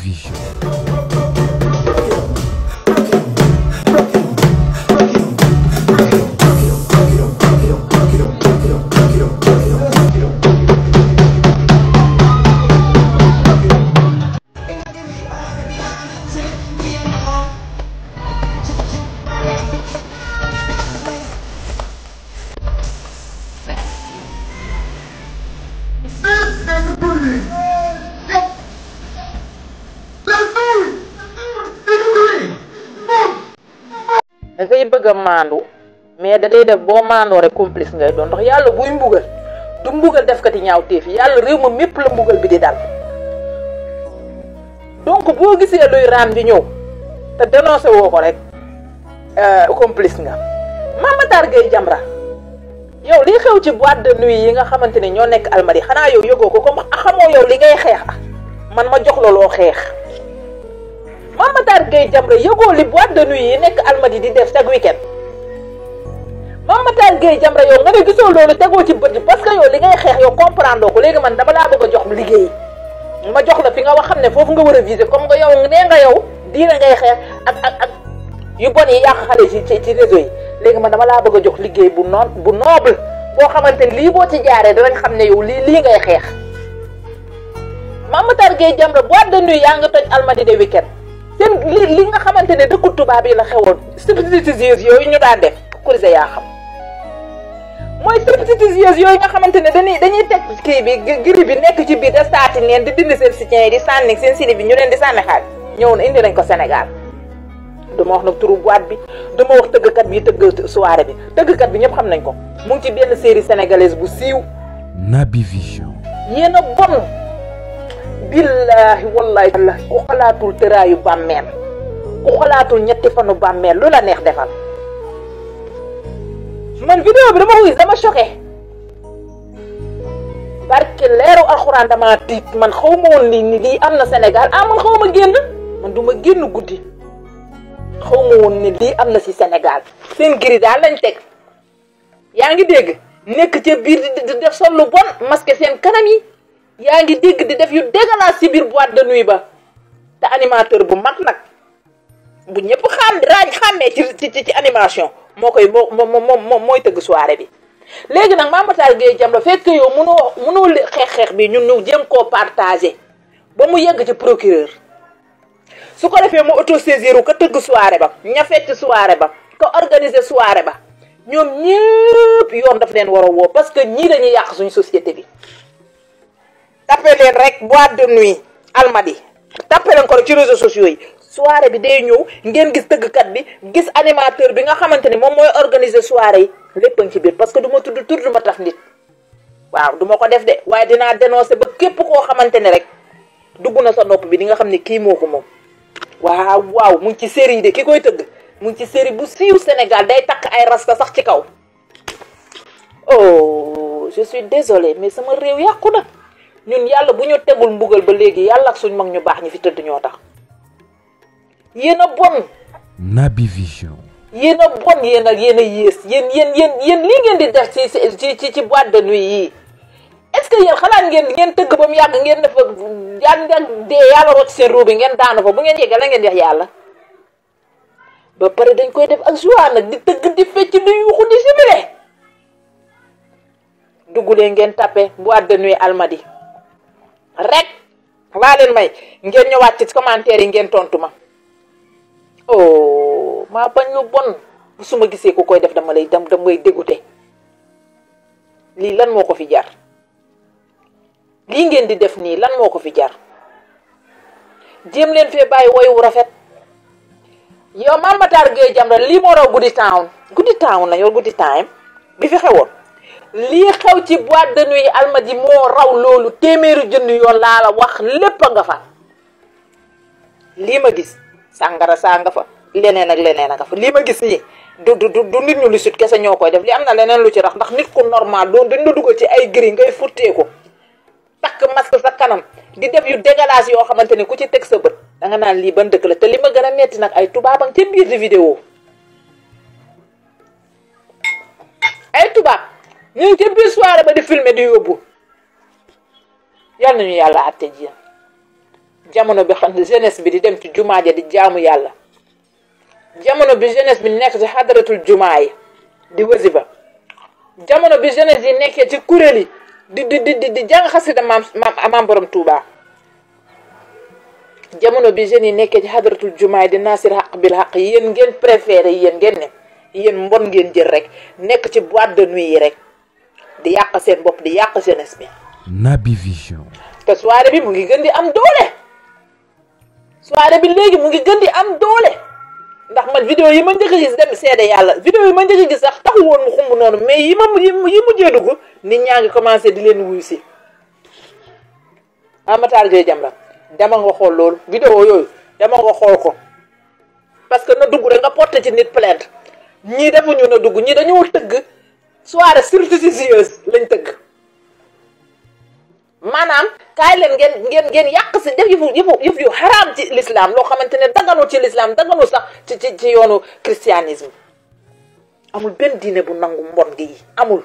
Vision. dafay bëgg a maandu mais da day def boo maandoo rek complice ngay doon ndax yàlla buy mbugal du mbugal defkati ñaawteef yi yàlla réew ma mépp la mbugal bi di dal donc boo gisee luy raam di ñëw te dénoncé woo ko rek complice nga. Mame Matar Gueye Jamra yow li xew ci boîte de nuit yi nga xamante ne ñoo nekk Almadies xanaa yow yëgoo ko comme xamoo yow li ngay xeex man ma jox la loo xeex. Mame Matar Gueye Jamra yëgoo li boîte de nuit yi nekk Almadies di def chaque week-end Mame Matar Gueye Jamra yow nga ne gisoo loolu tegoo ci bët parce que yow li ngay xeex yow comprendre ko léegi man dama laa bëgg a jox liggéey ma jox la fi nga wax xam ne foofu nga war a viser comme nga yow nee nga yow diina ngay xeex ak yu bon yi yàq xale ci réseau yi léegi man dama laa bëgg a jox liggéey bu noble boo xamante ni lii boo ci jaaree danañ xam ne yow lii ngay xeex. Mame Matar Gueye Jamra boîte de nuit yaa nga toj Almadies de week-end seen li nga xamante ne dëkku tubaab yi la xewoon stripteaseuses yooyu ñu daan def kurise yaa xam mooy stripteaseuses yooyu nga xamante ne dañuy teg kii bi giri bi nekk ci biir da saati neen di dindi seen soutien yi di sànni seen sili bi ñu leen di sànni xaaj ñëw na indi nañ ko Sénégal dama wax nag turu boîte bi dama wax tëggkat bi tëgg soirée bi tëggkat bi ñëpp xam nañ ko mu ngi ci benn série sénégalaise bu siiw Naby Vision. yéen a bon billahi wallahi ku xalaatul tëraayu bàmmeel ku xalaatul ñetti fanu bàmmeel lu la neex defal man vidéo bi dama ko gis dama choqué barke leeru alxuraan dama tiit man xaw ma woon ni lii am na Sénégal man xaw ma génn man du ma génn guddi xaw ma woon ni lii am na ci Sénégal seen giri daal lañ teg yaa ngi dégg nekk ca biir di def sol lu bon masqué seen kanam yi yaa ngi dégg di def yu dégueulasse ci biir boîte de nuit ba te animateur bu mag nag bu ñëpp xàmmee ci animation mooy tëgg soirée bi. léegi nag Mame Matar Gueye Jamra fekk yow mënoo xeex bi ñun ñu jéem koo partagé ba mu yegg ci procureur su ko defee mu autosaisir ka tëgg soirée ba ña fecc soirée ba ka organiser soirée ba ñoom ñëpp yoon daf leen war a woo parce que ñii dañuy yàq suñu société bi. tapé leen rek boîte de nuit Almadies tapé leen ko rek ci réseaux sociaux yi soirée bi day ñëw ngeen gis tëggkat bi gis animateur bi nga xamante ni moom mooy organiser soirée yi lépp a ngi ci biir parce que du ma tudd tur du ma tax nit waaw du ma ko def de waaye dinaa dénoncer ba képp koo xamante ne rek dugg na sa nopp bi di nga xam ne kii moo ko moom. waaw mu ngi ci série yi de ki koy tëgg mu ngi ci série bu siiw Sénégal day takk ay rasta sax ci kaw. oh je suis désolée mais sama réew yàqu na. ñun yàlla bu ñu tegul mbugal ba léegi yàlla ak suñ mag ñu baax ñi fi tëdd ñoo tax yéen a bon. Naby Vision. yéen a bon yéen a yées yéen lii ngeen di def ci boîte de nuit yii est-ce que yéen xalaat ngeen tëgg ba mu yàgg ngeen dafa dee yàlla rot seen ruu bi ngeen daanu fa bu ngeen yeggee la ngeen di wax yàlla ba pare dañ koy def ak joie nag di tëgg di fecc di yuuxu di sibile duggulee ngeen tapé boîte de nuit Almadies rek laa leen may ngeen ñëwaat ci commentaire yi ngeen tontu ma oh maa bañ lu bon su ma gisee ku koy def damay dégoûté lii lan moo ko fi jar lii ngeen di def nii lan moo ko fi jar jéem leen fee bàyyi woyu rafet yow Mame Matar Gueye Jamra lii moo raw Goody Town la yow Goody Time bi fi xewoon lii xew ci boîte de nuit Almadies moo raw loolu téeméeri junni yoon laa la wax lépp a nga fa lii ma gis sàngara saa nga fa leneen ak leneen a nga fa lii ma gis nii du nit ñu lu sut kese ñoo koy def li am na leneen lu ci rax ndax nit ku normal doon dañ la dugal ci ay gri ngay futtee ko takk masque sa kanam di def yu dégueulasse yoo xamante ni ku ci teg sa bët da nga naan lii ban dëkk la te li ma gën a metti nag ay tubaabam ca biir di vidéo ay tubaab ñu ngi ca biir soirée ba di filmer di yóbbu yal nañu yàlla àtte ji jamono bi xam jeunesse bi di dem ci jumaa ja di jaamu yàlla, jamono bi jeunesse bi nekk ci xadaratul jumaa yi di wasiba, jamono bi jeunesse yi nekkee ci kuréel yi di jàng xasida maam borom Touba, jamono bi jeunes yi nekkee ci xadaratul jumaa yi di naasir xaq bil xaq, yéen ngeen préféré yéen ngeen ne yéen mbon ngeen jël rek nekk ci boîte de nuit yi rek di yàq seen bopp di yàq jeunesse bi. Naby Vision. te soirée bi mu ngi gën di am doole, soirée bi léegi mu ngi gën di am doole ndax man vidéo yi ma njëkk a gis dem seede yàlla vidéo yi ma njëkk a gis sax taxu woon mu xumb noonu, mais yi mujjee dugg nit ñaa ngi commencé di leen wuyu si. Matar Gueye Jamra dama nga xool loolu vidéo yooyu dama nga xool ko, parce que na dugg rek nga porté ci nit plainte. ñii defuñu na dugg ñii dañoo tëgg soirée surréligieuse lañ tëgg, maanaam kaay leen ngeen yàq si def yëf yu xaraam ci l'islam, loo xamante ne daganu ci l'islam, daganu sax ci yoonu christianisme. amul benn diine bu nangu mbon gi amul.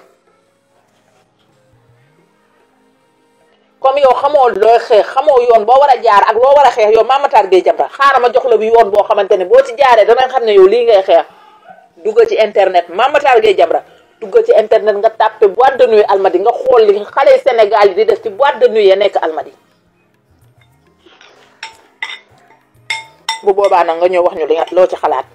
comme yow xamoo looy xeex, xamoo yoon boo war a jaar ak loo war a xeex, yow Mame Matar Gueye Jamra xaaral ma jox la bi yoon boo xamante ne boo ci jaaree danañ xam ne yow lii ngay xeex. dugga ci internet Mame Matar Gueye Jamra dugga ci internet nga tàppe boîte de nuit Almadi nga xool li xale Sénégal yi di def ci boîte de nuit ya nekk Almadi. bu boobaa nag nga ñëw wax ñu li nga loo ci xalaat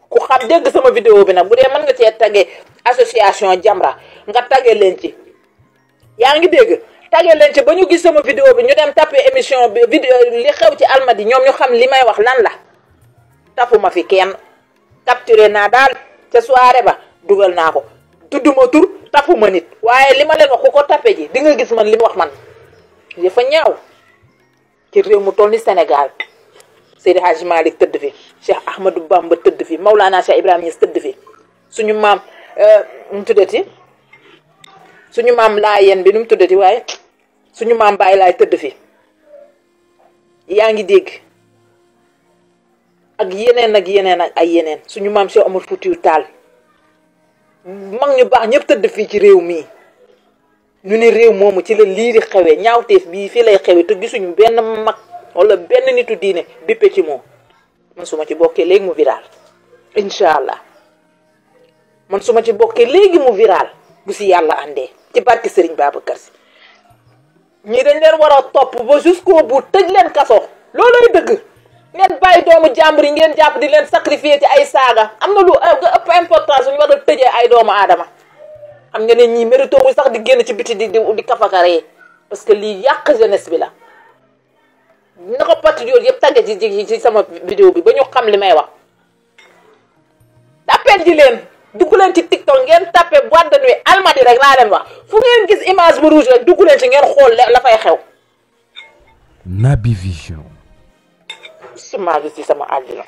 ku xam dégg sama vidéo bi nag bu dee mën nga cee tagge association Jamra nga tagge leen ci, yaa ngi dégg, tagge leen ci ba ñu gis sama vidéo bi ñu dem tappe émission bi vidéo li xew ci Almadi ñoom ñu xam li may wax lan la. tafuma fi kenn, capturé naa daal ca soirée ba dugal naa ko, tudduma tur tafuma nit, waaye li ma leen wax ku ko tappe ji di nga gis man li mu wax man dafa ñaaw ci réew mu toll ni Sénégal. Seydi Hadji Malick tëdd fi, Cheikh Ahmadou Bamba tëdd fi, Maulana Cheikh Ibrahima Niass tëdd fi, suñu maam nu mu tuddati suñu maam Laayeen bi nu mu tuddati waaye suñu maam Baay Laay tëdd fi, yaa ngi dégg, ak yeneen ak yeneen ak ay yeneen, suñu maam Cheikh Omar Foutiyou Tall, mag ñu baax ñëpp tëdd fii ci réew mii. ñu ne réew moomu ci la lii di xewee, ñaawteef bii fii lay xewee te gisuñu benn mag wala benn nitu diine bippe ci moom. man su ma ci bokkee léegi mu viral incha allah, man su ma ci bokkee léegi mu viral bu si yàlla àndee ci barki Serigne Babacar Sy. ñii dañ leen war a topp ba jusqu'au bout tëj leen kaso, looloy dëgg. ngeen bàyyi doomu jàmbur yi ngeen jàpp di leen sacrifier ci ay saaga, am na lu ëpp importance ñu war a tëjee ay doomu aadama. xam nga ne ñii mérito wu sax di génn ci biti di kafakaree, parce que lii yàq jeunesse bi la. na ko patriote yëpp tàgge ci sama vidéo bi ba ñu xam li may wax. tàppee ji leen dugg leen ci TikTok ngeen tàppee boîte de nuit Almadi rek laa leen wax, fu ngeen gis image bu rouge rek dugg leen ci ngeen xool la fay xew. Naby Vision. Suma bi ci sama àddina.